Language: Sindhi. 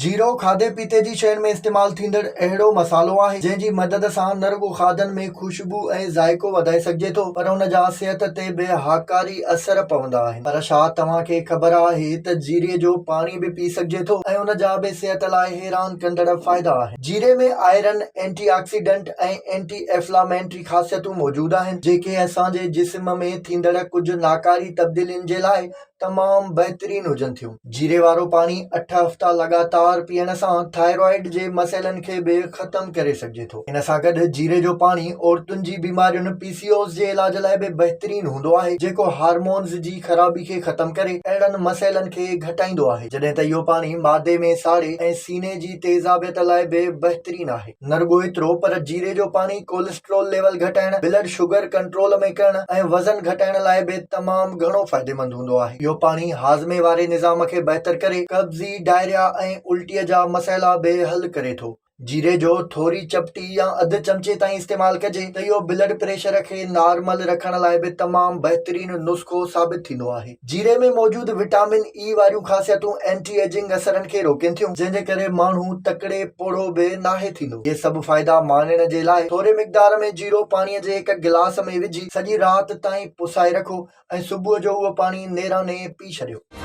جيرو کاڌي پيتي جي شين ۾ استعمال ٿيندڙ اهڙو مصالحو آهي، جنهن جي مدد سان نه رڳو کاڌن ۾ خوشبو ۽ ذائقو وڌائي سگهجي ٿو، پر ان جا صحت تي به هاڪاري اثر پوندا آهن. پر ڇا توهان کي خبر آهي ته جيري جو پاڻي به پي سگهجي ٿو ۽ ان جا به صحت لاء حيران ڪندڙ فائدا آهن. جيري ۾ آئرن، اينٽي آڪسيڊنٽ ۽ اينٽي افلامينٽري خاصيتون موجود آهن، جيڪي اسان جي جسم ۾ ٿيندڙ ڪجهه ناڪاري تبديلين جي لاء تمام بهترين هجن ٿيون. جيري وارو پاڻي اٺ هفتا لڳاتار پيئڻ سان ٿائرائيڊ جي مسئلن کي به ختم ڪري سگهجي ٿو. ان سان گڏ جيري جو پاڻي عورتن جي بيمارين پي سي اوز جي علاج لاء به بهترين هوندو آهي جيڪو هارمونز جي خرابي کي ختم ڪري اهڙن مسئلن کي گهٽائيندو آهي جڏهن ته اهو پاڻي معدي ۾ ساڙي ۽ سيني جي تيزابيت لاء به بهترين آهي. نه رڳو ايترو پر جيري جو پاڻي ڪولسٽرول ليول گهٽائڻ، بلڊ شگر ڪنٽرول ۾ ڪرڻ ۽ وزن گهٽائڻ لاء به تمام گهڻو فائديمند هوندو آهي. اهو پاڻي هاضمي واري نظام کي بهتر ڪري قبضي، ڊائريا ۽ الٽي جا مسئلا به حل ڪري ٿو. جيري جو ٿوري چپٽي يا اڌ چمچي تائين استعمال ڪجي ته اهو بلڊ پريشر کي نارمل رکڻ لاء به تمام بهترين نسخو ثابت ٿيندو آهي. جيري ۾ موجود وٽامن اي واريون خاصيتون اينٽي ايجنگ اثرن کي روڪين ٿيون، جنهن جي ڪري ماڻهو تڪڙي پوڙهو به ناهي ٿيندو. اهي سڀ فائدا ماڻڻ جي لاء ٿوري مقدار ۾ جيرو پاڻي جي هڪ گلاس ۾ وجهي سڄي رات تائين پسائي رکو ۽ صبح جو اهو پاڻي نيراني پي ڇڏيو.